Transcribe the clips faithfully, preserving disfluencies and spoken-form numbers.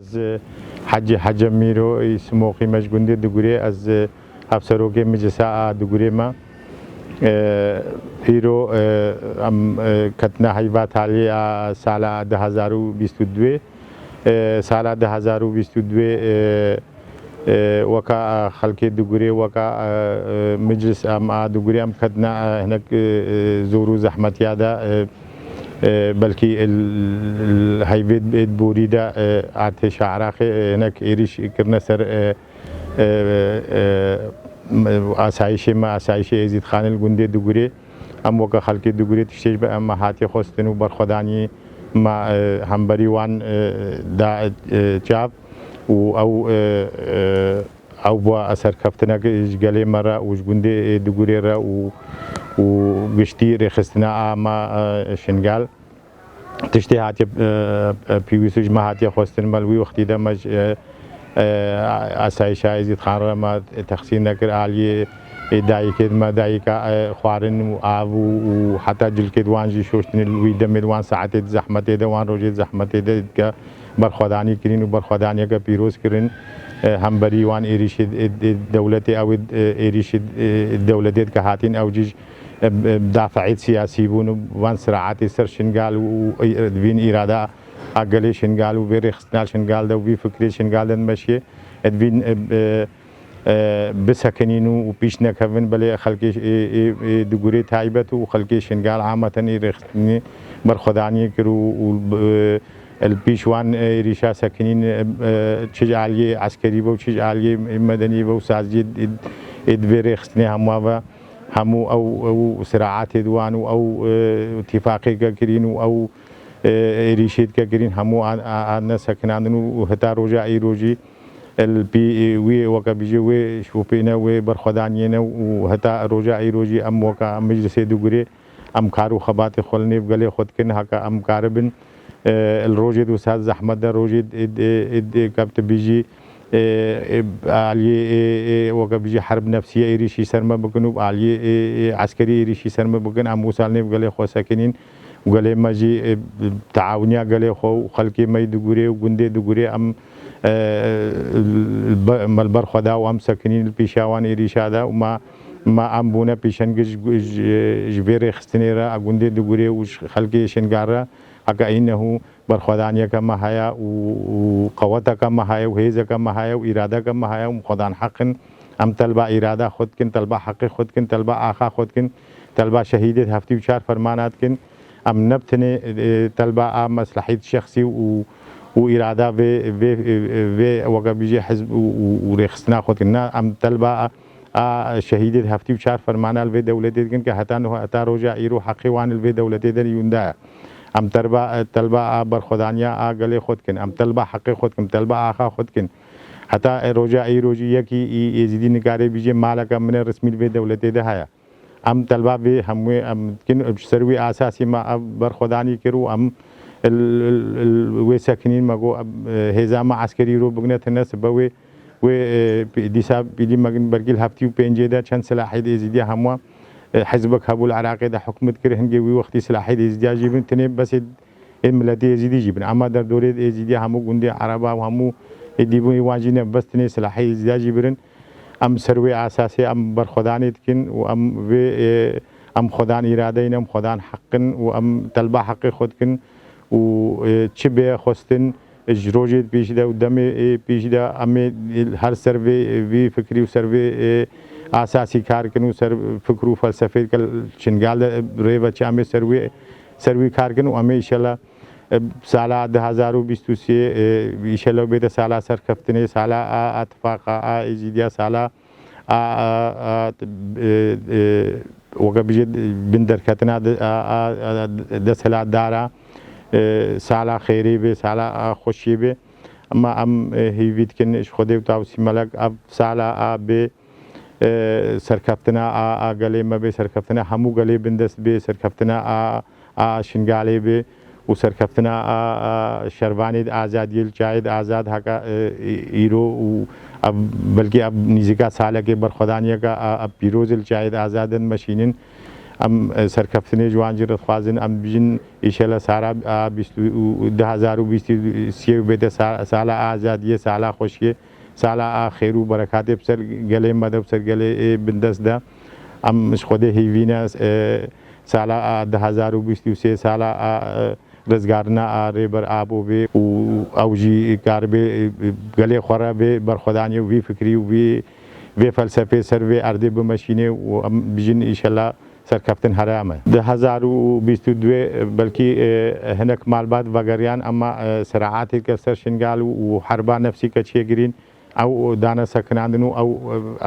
Ez, e, Hecî Hecem Mîro, î Simoqî me ji gundê Digurê, ez, e, hevserokê Miclisa a Digurê me. E, îro, e, em, e, ketine heyva talî a sala du hezar û bîst û duyê. E, sala du hezar û bîst û duyê, e, e, weka, e, xelkê Digurê, weka, e, e, miclis em a Digurê em ketine, e, hinek, e, e, zor û zehmetiya de, e, e, belkî il, il heyvê ê borî de, e, artêşa Iraqê, e, hinek êrîş kirine ser, e, e, e, m-, asayişê me, asayişê Êzîdxanê li gundê Digurê. Em weke xelkê Digurê tiştê ji ber em me hatiye xwestin û berxwedanî me, e, hemberî wan, e, da, e, çav û ew, e, e, ew bû serkeftinek ji gelê me re û ji gundê, e, Digurê re û, û giştî rêxistina a me, e, Şingal. Tiştê hatiye, e, e, pêwîst û ji me hatiye xwestin me li wî wextî de me ji, e, e, asayişa Êzîdxan re me texsîr nekir aliyê, e, dayikê me, dayika, e, xwarin û av û, û heta cilkê di wan jî şoştinê li wî demê di wan saetê di zehmetê de, wan rojê di zehmetê de dike berxwedanî kirîn û berxwedaniyeke pîroz kirin. E, hemberî wan êrîşê, e, e, dewletê ew, e, êrîşê, e, dewletê dike hatin ew cî e, e, dafeêt siyasî bûn û van siraetê ser Şingal û, û, e, vîn îrada a gelê Şingal û vê rêxistina Şingal de û vî fikrê Şingal de dimeşiyê, e, divîn, e, e, e, bisekinîn û, û pîş nekevin, belê xelkê, e, e, e, Digurê taybet û xelkê Şingal ameten ê rêxistinî berxwedaniyê kir û, û, e, li pîş wan, e, êrîşa sekinîn, e, e, çi ji aliyê eskerî be û çi ji aliyê medenî be û saziyê, e, e, di vê rêxistinê hemû ve. Hemû ew, ew siraetê di wan û ew, e, tîfaqê ke kirîn û ew, e, êrîşê dike kirîn, hemû a, a, a nesekinandin û, û heta roja îro jî, e, li pî, e, wî weke bijî wê şopêne, wê berxwedaniyê ne û heta roja îro jî em weke meclisê Digurê em kar û xebatê xwe li nêv gelê xwe dikin, heke em karibin, e, li rojê di wisa zehmet de, rojê d-, d-, d-, kevtibî jî, e, e, aliyê, e, e, weke bijî herb nefsiye êrîşî ser me bikin û aliyê, e, e, eskerî êrîşî ser me bikin, em wisa li nêv gelê xwe sekinîn û gelê me jî, e, teawiniya gelê xwe û xelkê me yî Digurê û gundê Digurê em, e, be-, me li ber xwe da û em sekinîn li pîşa wan êrîşa de û me, me em bûne pêşengir ji, ji, ji vê rêxistinê re a gundê Digurê û ji xelkê Şingal re. Heke înnehu berxwedaniyeke me heye û, û qeweteke me heye û hêzeke me heye û îradeke me heye û em xwedan heq in. Em telba îrada xwe dikin, telba heqê xwe dikin, telba axa xwe dikin, telba şehîdê heftî û çar fermana dikin. Em ne bi tenê, e, telba a meslehît şexsî û, û îrada vê, vê, vê weke bijî hizb û, û, û rêxistina xwe dikin. Ne, em telba a, a şehîdê heftî û çar fermana li vê dewletê dikin ke heta niha, heta roja îro heqê wan li vê dewletê de winda ye. Em terba, telba a berxwedaniya a gelê xwe dikin. Em telba heqê xwe dikin, telba axa xwe dikin. Heta e roja îro jî yekî î êzidî nikare bîjê maleke min e resmî li vê dewletê de heye. Em telba vê hemû em dikin, ji ser wî esasî me ev berxwedanî kir û em il, il, il, wê sekinîn me got, em, e, hêza me eskerî îro bigine tine sibe wê, wê, e, pî-, dîsa pîlî me gin bergî li heftî û pêncê de çend silahê êzidî hemû, e, hizbek hebû li Iraqê de hikûmet kir, hingê wî wextî silahê êzidiya jî bin, tinê besê ê miletê êzidî jî bin. Ema derdorê êzidiya hemû gundê Ereba û hemû ê dîbûn ê wan jî ne, bes tinê silahê êzidiya jî birin. Em ser wê esasê em berxwedanê dikin û em vê, e, em xwedan îradeyîn, em xwedan heq in û em telba heqê xwe dikin û, e, çi bê xwestin ji rojê di pêşî de û demê, e, pêşî de em ê her ser vê, vî fikrî û ser vê, e, esasî kar kin û ser fikr û felsefê dike Şingal de rê ve çi em ê ser wê, ser wî kar kin û em ê înşellah, e, sala du hezar û bîst û sê, e, înşellah bête sala serkeftinê, sala a, a tifaqa, a êzîdiya, sala a, a, a, e, e, weke bijê bin derketina de, a, a, a, desthilatdara, e, sala xêrê bê, sala a xweşiyê bê. Ema em, e, hêvî dikin ji Xwedê û Tawsî Melek ev sala a bê, e, serkeftina a, a gelê me bê, serkeftina hemû gelê bindest bê, serkeftina a, a Şingalê bê û serkeftina a, a şervanê di azadiyê li çayê di azad heke, e, î-, îro û ev, belkî ev nîzika salekê berxwedaniyeke a, a pîroz li çayê di azad de dimeşînin. Em, e, serkeftinê ji wan jî re dixwazin. Em bijin, înşela sala a bîst û, du hezar û bîst û sê bête sa-, sala azadiyê, sala xweşiyê, sala a xêr û berekatê bi ser gelê me de, bi ser gelê, e, bindest de. Em ji Xwedê hêvî ne, e, sala a du hezar û bîst û sê, sala a, e, rizgarina a Rêber Apo bê û ew jî karibê, e, gelê xwe re vê berxwedaniyê û vî fikrî û vî, vê felsefê ser vê erdê bimeşînê û em bijin înşela serkeftin here me. Du hezar û bîst û du belkî, e, hinek malbat vegeriyan, ema, e, siraetêke ser Şingal û, û herba nefsî ke çêkirîn, ew dane sekinandin û ew,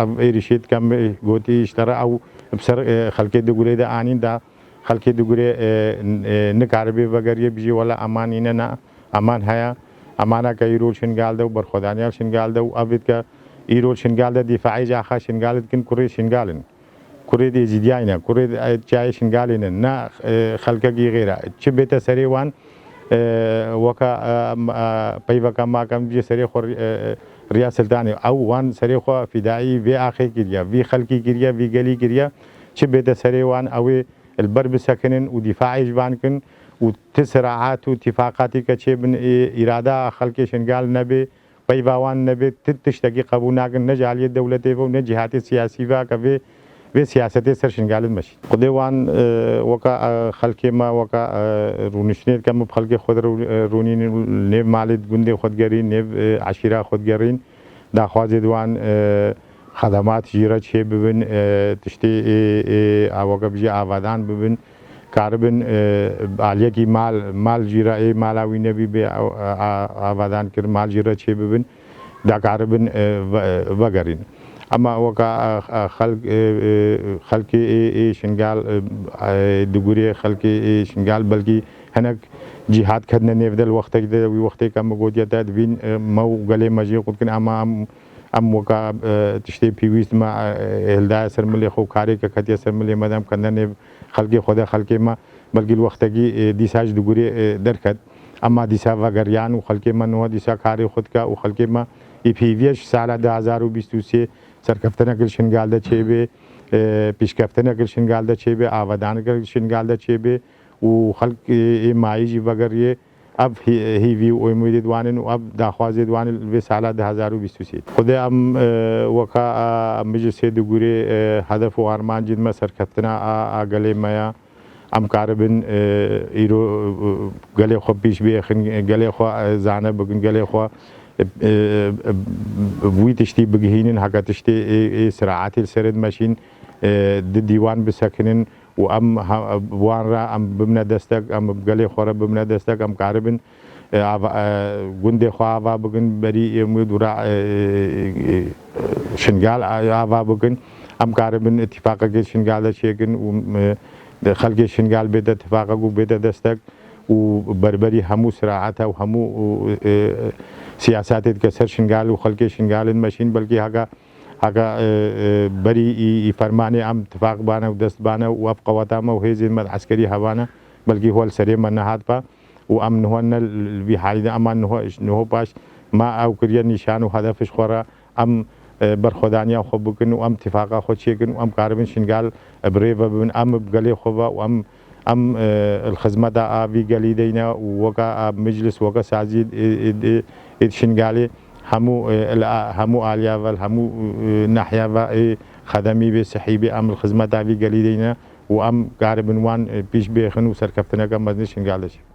ev êrîşê dikem, e, gotî ji te re ew bi ser, e, xelkê Digurê de anîn da xelkê Digurê, e, n-, e, nikaribê vegeriyê bijî wela eman îne na, eman heye, emana ke îro li Şingal de û berxwedaniya li Şingal de û ev dike îro li Şingal de dîfaî ji axa Şingal dikin, kurê Şingal in. Kurê dê Êzîdiyayî ne, kurê, e, çiyayê Şingalê ne, ne, e, xelkekî xêr e. Çi bête serê wan, e, weka, e, m-, e, peyveka ma kem bije serê xwe, e, Riya Siltanê. Ew wan serê xwe fîdaî vê axê kiriye, vî xelkî kiriye, vî gelî kiriye. Çi bête serê wan, ew ê li ber bisekinin û dîfaê ji van kin û ti siraat û tîfaqatî ke çêbin, ê, îrada xelkê Şingal nebe, peyva wan nebe, ti tiştekî qebûl nakin, ne ji aliyê dewletê ve û ne cîhatê siyasî ve, ke vê, vê siyasetê ser Şingalê dimeşî. Xwedê wan, e, weka, e, xelkê me, weka, e, rûniştinê dikem, bi xelkê xwe de rû-, e, rûnînin û nêv malê gundê xwe digerîn, nêv, e, eşîra xwe digerîn. Daxwazê di wan, e, xedemat jî re çê bibin, e, tiştê ê, ê, a weke bijî avadan bibin, karibin, e, aliyekî mal, mal jî re ê mala wî nebî bê, a, a, avadan kirin, mal jî re çê bibin, da karibin, e, ve-, vegerîn. Ema weka, e, e, xelk, e, e, xelkê ê, ê Şingal, e, e, Digurê xelkê ê Şingal belkî hinek cîhat ketine nêv de li wextekî de, wî wextê ke min gotiye te dibîn, e, me û gelê me jê qut kin, ema em Em weka, e, tiştê pêwîst me, e, hildaye ser milê xwe û karê ke ketiye ser milê me de em kendine nêv xelkê xwe de xelkê me, belkî li wextekî, e, dîsa ji Digurê, e, derket. Ema dîsa vegeriyan û xelkê me niha dîsa karê xwe dike û xelkê me î pêviye ji sala du hezar û bîst û sê serkeftinek li Şingal de çêbê, e, pêşkeftinek li Şingal de çêbê, avedanek li Şingal de çêbê û xelk, e, ê mayî jî vegeriyê. Ev hî-, hîvî û umîdê di wan in û ev daxwazê di wan in li vê sala du hezar û bîst û sê. Xwedê em, e, weka, e, Meclisê Digurê, e, hedef û armancên me serkeftina a, a gelê me ya. Em karibin, e, îro, e, gelê xwe pîş bêxin, gelê xwe, e, zane bikin, gelê xwe, e, e, e, wî tiştî bigihînin, heke tiştê ê, ê siraetê li serê dimeşîn, e, di dîwan bisekinin. Û em ha-, wan re em bimine destek, em gelê xwe re bimine destek, em karibin, e, ava, e, gundê xwe ava bikin, berî ê wî dûra, e, e, e, Şingal a-, ava bikin. Em karibin îtîfaqekê Şingal de çêkin û, e, xelkê Şingal bête tifaqek û bête destek û berberî hemû siraeta û hemû, e, siyasetê dike ser Şingal û xelkê Şingalê dimeşîn, belkî heka Heke, e, e, berî î, î fermanê em tifaq bane û dest bane û ev qeweta me û hêzên me di eskerî hebane, belkî hol serê me nehat be û em niho ne li vî halî de, ema niho, niho paş me ew kiriye nîşan û hedef ji xwe re em, e, berxwedaniya xwe bikin û em tifaqa xwe çêkin û em karibin Şingal, e, bi rê ve bibin, em bi gelê xwe ve û em Em, e, li xizmeta a vî gelî de yî ne û weka a meclis, weka saziyê, e, e, e, ê Şingalê hemû, e, li a, hemû aliya ve, li hemû, e, nahiya ve, ê xedemî bê, sihî bê, em li xizmeta vî gelî de yî ne û em karibin wan, e, pîş bêxin û serkeftineke mezin Şingal de çêbin.